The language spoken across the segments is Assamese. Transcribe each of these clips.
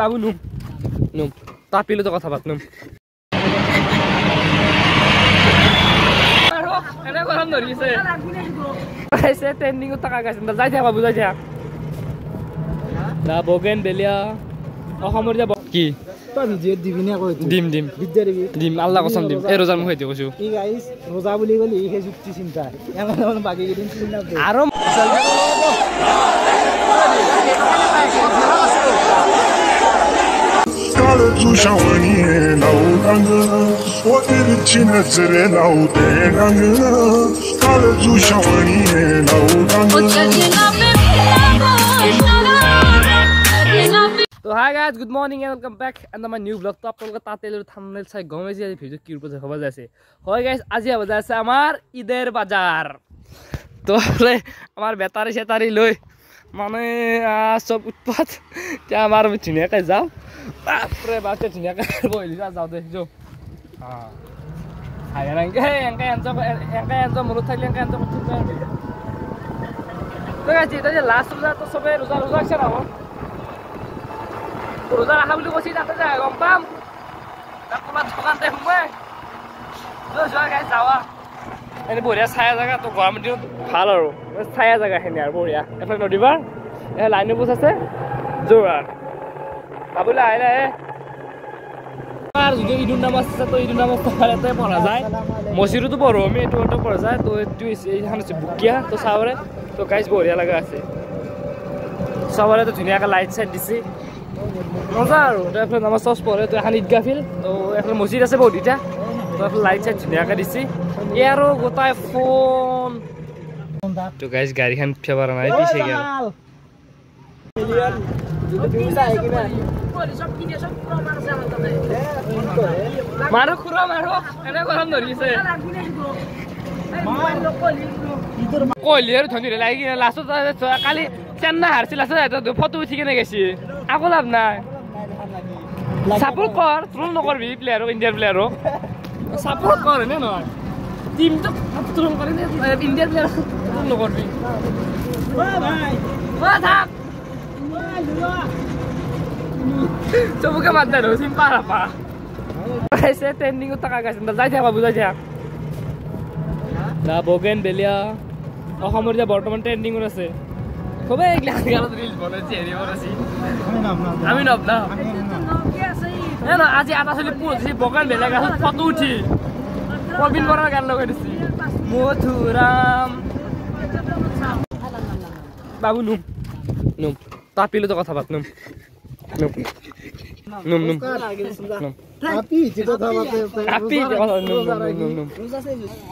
বাবু নুম নুম তাপিলো তো কথা পাত নুম এনে গৰম ধৰিছে পাইছে ট্ৰেণ্ডিঙত টাকা গাইছে যাই থাক বাবু যাই থাক না বগেন বেলিয়া অসমৰ যে কি তই ভিডিঅ দিবি নে কই দিম দিম বিদ্যা দিবি দিম আল্লাহ কসম দিম এই রোজার মুখে কৈছো ই গাইস রোজা বুলি গলি ই সেই যুক্তি চিন্তা এমন এমন বাকি কেদিন চিন্তা আৰু তো hi guys, good morning and welcome back and my new blog. তো আপোনালোকে তাতে থাম্বনেইল চাই গম পাইছে আজি ভিডিঅ' কি ৰূপত হ'ব যাইছে। হয় গাইজ, আজি হ'ব যাইছে আমাৰ ঈদৰ বাজাৰ। তো আমাৰ বেটাৰী চেটাৰী লৈ মানে চব উৎপাত। এতিয়া আমাৰ ধুনীয়াকৈ যাওঁ, বাপৰে বাপ ধুনীয়াকৈ বহিলি যাওঁ দে যাওঁ। এনেকৈ এনজয় মনত থাকিলে এনেকৈ এনজয় কৰি থাকিব। তো গাইজ, এতিয়া লাষ্ট ৰোজা, তো চবে ৰোজা ৰোজা আছে নহয়, ৰোজা ৰাখা বুলি কৈছি, তাতে যায় গম পাম। তাত ক'ৰবাত দোকানতে সোমাই যোৱা গাইজ, যাৱা এনে বঢ়িয়া ছায়া জেগা। তো গৰম দিনত ভাল আৰু ছায়া জেগাখিনি আৰু বঢ়িয়া। এফালে নদী পাৰ, এই লাইনৰ পোচ আছে, যোৰ আৰু বাবু লাহে লাহে। আৰু যদি ঈদুৰ নামাজ আছে তো ঈদুৰ নামাজ ইয়াতে পঢ়া যায়, মছজিদতো পঢ়োঁ আমি, এইটো এইটো পঢ়া যায়। তো এইটো এইখন হৈছে বুকীয়া, তো চাবৰে তো গাইজ বঢ়িয়া লগা আছে। চবৰে তো ধুনীয়াকৈ লাইট চাইট দিছে, মজা আৰু। তো এফালে নামাজ চামাজ পঢ়ে। তো এখন ঈদগাহ ফিল্ড, তো এফালে মছজিদ আছে বহুত এতিয়া। তো এফালে লাইট চাইট ধুনীয়াকৈ দিছে। এই আৰু গোটাই ফোন। তো গাইজ গাড়ীখন উঠিব পৰা নাই, পিছে গেল। মাৰো খুৰা মাৰো, এনে গৰম ধৰিছে। কলি আৰু ধনী লাগি কিনে লাষ্টত কালি চেন্নাই হাৰছিল, লাষ্টত ফটো উঠি কিনে গেছি, আকৌ লাভ নাই। চাপোৰ্ট কৰ, ট্ৰল নকৰবি প্লেয়াৰক, ইণ্ডিয়াৰ প্লেয়াৰক চাপোৰ্ট কৰ, হয়নে নহয়? টিমটোক ট্ৰল কৰি ইণ্ডিয়াৰ প্লেয়াৰক ট্ৰল নকৰবি। থাক চবকে মাত নাই চিম্পা ৰাপা পাইছে ট্ৰেণ্ডিঙত টাকা গাইছে। যাই থাক বাবু যাই থাক। না বগেন বেলিয়া অসমৰ যে বৰ্তমান ট্ৰেণ্ডিঙত আছে, খুবেই এইগিলা গানত ৰিলচ বনাইছে, হেৰি বনাইছে। আমি নব না আজি আটা চলি পঢ়িছে বগেন বেলিয়া গাছত ফটো উঠি প্ৰবীণ বৰাৰ গান লগাই দিছে মধুৰাম। বাবু নুম নুম তাপিলো তো কথা পাত num num num num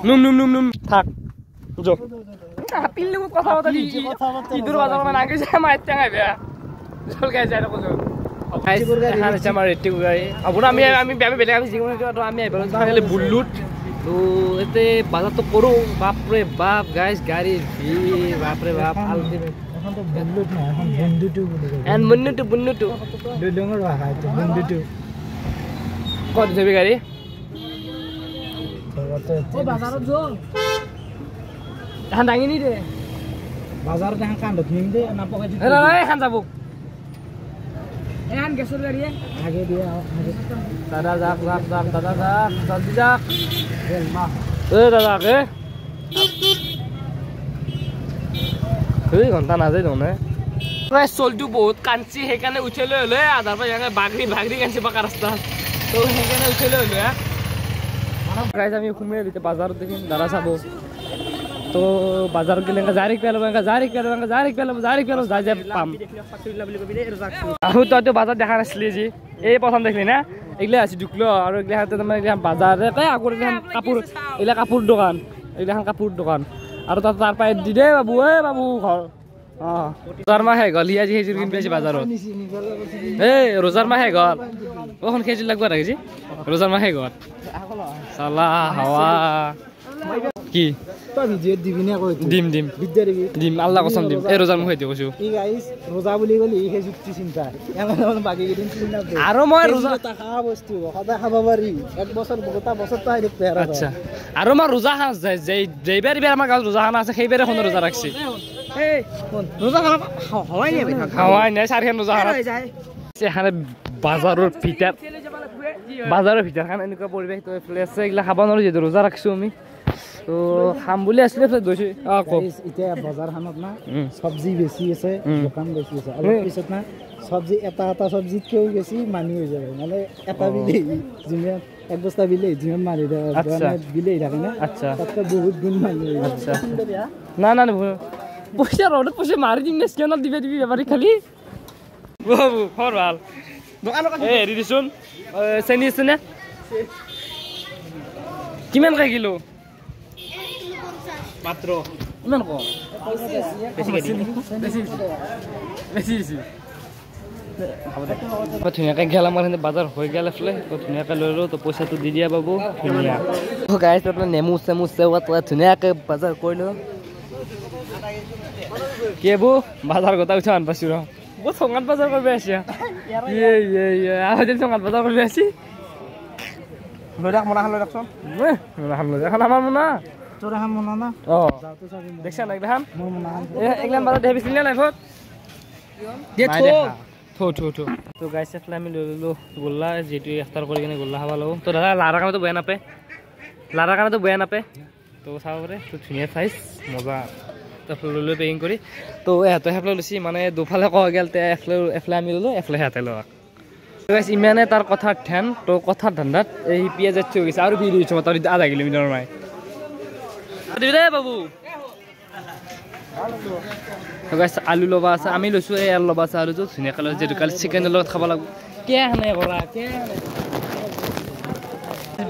num num num num থাক যো আপিল লগত কথা পাতা ঈদৰ বাজাৰ মানে আগে যায় মাইত টেঙাই বেয়া জল গাই যায় নকো। আমাৰ ৰেটি গাড়ী আপোনাৰ আমি আমি আমি বেলেগ আমি যিকোনো আমি আহিব খালি বুল্লুত। তো এতে বাজাৰটো কৰোঁ, বাপৰে বাপ গাইজ গাড়ী ভিৰ, বাপৰে বাপ আল্টিমেট। ক'ত যাবি গাড়ী? এখন দাঙি নি দে বাজাৰত, এখন কান্ধত নিম দে না পকেটত এখন যাব। এখন গেছৰ গাড়ী আগে দিয়ে। দাদা যাক যাক যাক, দাদা যাক, জলদি যাক। এ দাদা এ দুই ঘণ্টা নাযায় দেখোন। চলটো বহুত কাঞ্চি, সেইকাৰণে উঠি লৈ হ'লে আধাৰ পৰা বাগৰি বাগৰি কাঞ্চি পাকা ৰাস্তা, তো সেইকাৰণে উঠি লৈ হ'লে। গাইজ আমি সোমাই এতিয়া বাজাৰত দেখিম দাদা চাব। তো বাজাৰত গ'লে এনেকৈ জাৰিক পেলাব, এনেকৈ জাৰিক পেলাব, এনেকৈ জাৰিক পেলাব, জাৰিক পেলাব, যাই যাই পাম। আৰু তইতো বাজাৰ দেখা নাছিলি যি এই প্ৰথম দেখিলি না? এইগিলা আছে ঢুকলো আৰু এইগিলা তাৰমানে এইগিলা বাজাৰ আগৰ এইগিলা কাপোৰ, এইগিলা কাপোৰ দোকান, এইগিলাখন কাপোৰ দোকান। আৰু তাত তাৰ পৰাই দি দে বাবু, এ বাবু ঘৰ। অঁ ৰোজাৰ মাহ শেষ হ'ল, সি আজি সেইযোৰ কিনি পাইছে বাজাৰত। এই ৰোজাৰ মাহ শেষ হ'ল, অখন খেজুৰ লাগব ৰাখিছি। ৰোজাৰ মাহ শেষ হ'ল, চালা হাৱা কি তই ভিডিঅ দিবি নে কই দিম দিম বিদ্যা দিবি দিম আল্লাহ কসম দিম। এই রোজার মুখে কৈছো ই গাইস, রোজা বুলি গলি ই সেই যুক্তি চিন্তা এমন এমন বাকি কেদিন চিন্তা। আৰু মই ৰোজা খাওয়া বস্তু সদায় খাব পাৰি, এক বছৰ গোটা বছৰ তো আহি থাকবে। আচ্ছা, আৰু মই ৰোজা খান যেইবাৰ এইবাৰ আমাৰ গাঁৱত ৰোজা খানা আছে, সেইবাৰে এখন ৰোজা ৰাখছি। এই ৰোজা খানা হওয়াই নাই, খাওয়াই নাই চাৰিখন ৰোজা খানা। এখানে বাজাৰৰ ভিতৰখন এনেকুৱা পৰিৱেশ। তো এইফালে আছে এইগিলা খাব নোৱাৰোঁ যিহেতু ৰোজা ৰাখিছোঁ আমি, তো খাম বুলি আছিলে। গৈছোঁ এতিয়া বজাৰখনত না চব্জি বেছি আছে, দোকান বেছি আছে। অলপ পিছত না চব্জি এটা এটা চব্জিতকৈও বেছি মানুহ হৈ যাব। মানে এটা বিলাহী যিমান এক বস্তা বিলাহী যিমান মানুহ বিলাহী থাকে না, তাতকৈ বহুত গুণ মানুহ হৈ যাব। না না পইচা ৰ'দত পইচা মাৰি দিম নে স্কেনাৰ দিবি দিবি বেপাৰী খালি। বাবু খবৰ ভাল? এই হেৰি দিচোন, চেনি আছে নে? কিমান খাই কিলো? মাত্ৰ ইমান কম? বেছি বেছি। ধুনীয়াকৈ গেলামাল বাজাৰ হৈ গ'ল এইফালে, ধুনীয়াকৈ লৈ ল'লোঁ। তো পইচাটো দি দিয়া বাবু, ধুনীয়া। গাইছ আপোনাৰ নেমু চেমু চেৱা ধুনীয়াকৈ বাজাৰ কৰিলোঁ। কি এইবোৰ বাজাৰ গোটা উঠা আন পাইছোঁ ৰ। বহুত চঙাত বাজাৰ কৰিব আহিছে। ইয়ে ইয়ে ইয়ে চঙাত বাজাৰ কৰিব আহিছে। লৈ থাক মোনাখন, লৈ থাকচোন। মোনাখন লৈ এখন আমাৰ মোনা। তোৰ এখন মোনা না? অঁ দেখছা না এইগিলাখন? এইগিলাখন বাজাৰ দেখিছিল নে লাইফত? থো থো থো। তো গাইছ এফালে আমি লৈ ল'লোঁ গোল্লা, যিহেতু ইফতাৰ কৰি কিনে গোল্লা খাব লাগিব। তো দাদা লাৰাৰ কাৰণেতো বেয়া নাপায়, লাৰাৰ কাৰণেতো বেয়া নাপায়। তো চাব পাৰে, তো ধুনীয়া চাইজ মজা। তো ল'লোঁ পেকিং কৰি। তো এহঁতে সেইফালে লৈছি, মানে দুফালে কোৱা গ'ল। তে এফালে এফালে আমি ল'লোঁ, এফালে সিহঁতে লোৱা। ইমানে তাৰ কথাৰ ধ্যান, তো কথাৰ ধান্দাত এই পিঁয়াজত থৈ গৈছে আৰু ভিৰ হৈছে মোটামুটি আধা কিলোমিটাৰ মাই দে বাবু। আলু ল'বা আছে, আমি লৈছোঁ। এই আলু ল'বা আছে, আলুটো ধুনীয়াকৈ লৈ যিহেতু কালি চিকেনৰ লগত খাব লাগিব। কেনে কৰা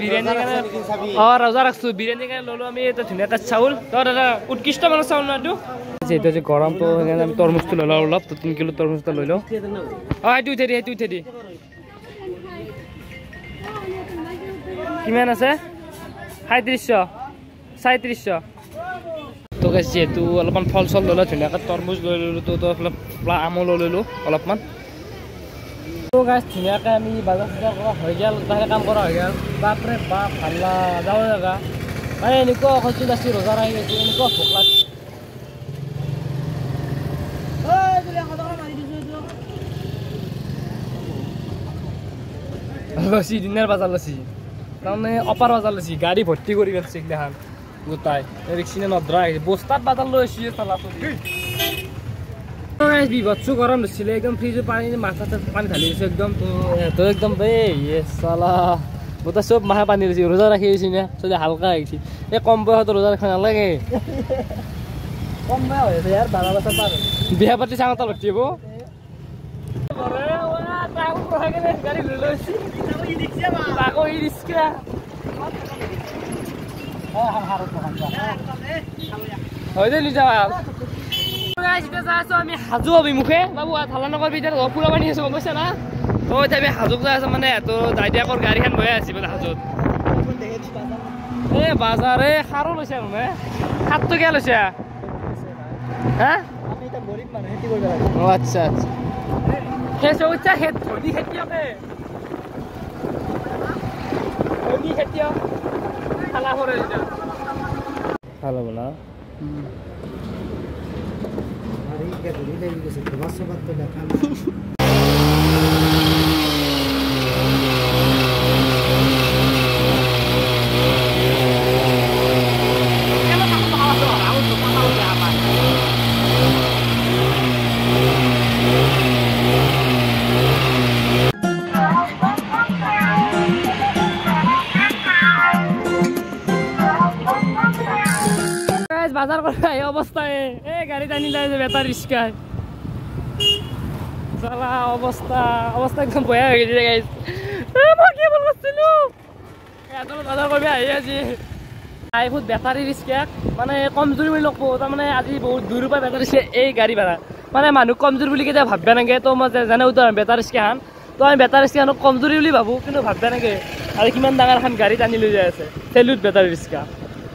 বিৰিয়ানী কাৰণে? অঁ ৰোজা ৰাখিছোঁ, বিৰিয়ানীৰ কাৰণে ল'লোঁ আমি এটা ধুনীয়াকৈ চাউল। তো দাদা উৎকৃষ্ট মানৰ চাউল ন এইটো? যিহেতু আজি গৰম, তো সেইকাৰণে আমি তৰমুজটো ল'লোঁ অলপ। তো 3 কিলো তৰমুজ এটা লৈ লওঁ। অঁ সেইটো উঠাই দি, সেইটো উঠাই দি। কিমান আছে? 3700, 3600। তো গাইছ যিহেতু অলপমান ফল চল ল'লোঁ, ধুনীয়াকৈ তৰমুজ লৈ ল'লোঁ। তো অলপ আমো লৈ ল'লোঁ অলপমান। তো গাইছ ধুনীয়াকৈ আমি বাজাৰ চাজাৰ কৰা হৈ গ'ল, তাৰে কাম কৰা হৈ গ'ল। বাপৰে বাপ হাল্লা যাওঁ জেগা, মানে এনেকুৱা অশান্তি লাগছি, ৰোজা ৰাখি গৈছোঁ, এনেকুৱা ভোক লাগছে। লৈছি দিনাৰ বাজাৰ লৈছি, তাৰমানে অপাৰ বাজাৰ লৈছি, গাড়ী ভৰ্তি কৰি পেলাইছে এইগিলাখান গোটাই। ৰিক্সিনে নধৰা বস্তাত বাজাৰ লৈ আহিছে। বিভৎস গৰম দিছিলে, একদম ফ্ৰিজৰ পানী মাথা পানী ঢালি দিছোঁ একদম। তো একদম এই চালা গোটেই চব মাহে পানী দিছে, ৰোজা ৰাখি আহিছে না চলি হালকা আহিছে। এই কম বয়সত ৰোজা ৰাখিব নালাগে। কম বয়স হৈ আছে ইয়াৰ, 12 বছৰ পাৰ। বিয়া পাতি চাঙত ভৰ্তি হ'ব। আমি হাজো অভিমুখে বাবু হাল্লা নকৰবি, এতিয়া পুৰা পানী আছো গম পাইছা না? তো এতিয়া আমি হাজোক যাই আছো, মানে তো দাইদিয়াকৰ গাড়ীখন বহাই আছে মানে হাজোত। এই বাজাৰে সাৰো লৈছে, মানে সাতটো কিয় লৈছে? হা অ আচ্ছা আচ্ছা, সেই চৌচা সেই ধনী খেতিয়কে, ধনী খেতিয়ক খালা কৰে ভাল হ'ব না? বাজাৰ কৰা এই অৱস্থাই, এই গাড়ী টানি লৈ বেটাৰ ৰিক্সাই চালা অৱস্থা অৱস্থা একদম বেয়া হৈ গৈছে গাইজ। মই কি বল কৰিছিলোঁ, বজাৰ কৰিব আহি আজি বহুত বেটাৰী ৰিক্সা মানে কমজোৰি বুলি নকওঁ, তাৰমানে আজি বহুত দূৰৰ পৰা বেটাৰী ৰিক্সা এই গাড়ী ভাড়া মানে মানুহ কমজোৰ বুলি কেতিয়াও ভাবিব নালাগে। তো মই জানে উদাহৰণ বেটাৰী ৰিক্সাখন, তো আমি বেটাৰী ৰিক্সাখনক কমজোৰি বুলি ভাবোঁ, কিন্তু ভাবিব নালাগে আৰু কিমান ডাঙৰ এখন গাড়ী টানি লৈ যাই আছে। Salute battery rickshaw.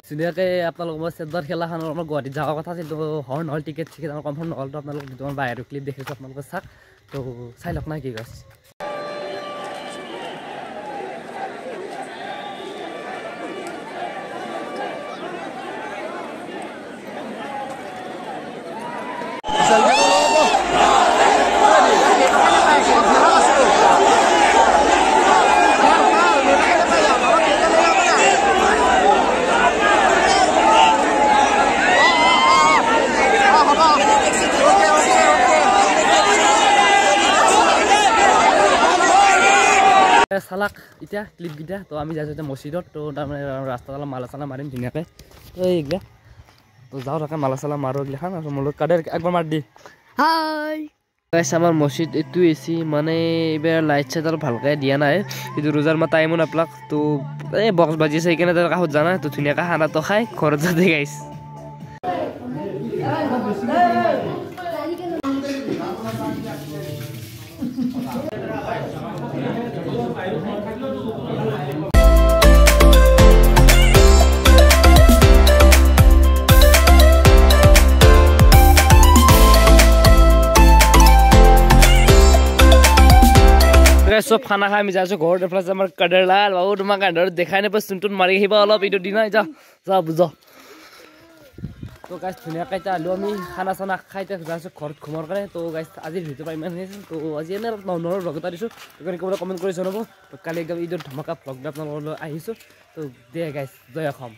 ধুনীয়াকৈ আপোনালোক মই চেটবাৰ খেলাখনৰ আমাৰ গুৱাহাটীত যোৱাৰ কথা আছিল, তো হৰ নহ'ল, টিকেট চিকেট আমাৰ কনফাৰ্ম নহ'ল। তো আপোনালোক দুটামান বাহিৰৰ ক্লিপ দেখিছোঁ, আপোনালোকে চাওক, তো চাই লওক না কি কৈছে। চালাক এতিয়া ক্লিপকেইটা। তো আমি যাইছোঁ এতিয়া মছজিদত, তো তাৰমানে ৰাস্তাত অলপ মালা চালা মাৰিম ধুনীয়াকৈ। তো এইগিলা তো যাওঁ থাকে মালা চালা মাৰো এইগিলাখান। আৰু মোৰ লগত কাদেৰ একবাৰ মাৰ দি। হাই গাইছ, আমাৰ মছজিদ এইটো এচি মানে এইবাৰ লাইট চাইট অলপ ভালকৈ দিয়া নাই, কিন্তু ৰোজাৰ মা টাইমো নাপালাক। তো এই বক্স বাজি আছে সেইকাৰণে তাৰ কাষত জানা, তো ধুনীয়াকৈ খানাটো খাই ঘৰত যাতে গাইছ। চব খানা খাই আমি যাইছোঁ ঘৰত। এইফালে আমাৰ কাদেৰলাল বাবু, তোমাক কান্ধৰত দেখাই নাপাই চোনটোত মাৰি আহিব অলপ এইটো দিনা। যা যা বুজ। তো গাইছ ধুনীয়াকৈ এতিয়া আলো আমি খানা চানা খাই এতিয়া যাইছোঁ ঘৰত ঘুমৰ কাৰণে। তো গাইছ আজিৰ ভিডিঅ' পৰা ইমানখিনি আছিল। তো আজি এনে অলপ নৰ্মেল ভ্লগ এটা দিছোঁ, সেইকাৰণে ক'বলৈ কমেণ্ট কৰি জনাব। তো কালি একদম ঈদৰ ধমাকা ভ্লগ আপোনালোকৰ আহিছোঁ। তো দে গাইছ, জয় অসম।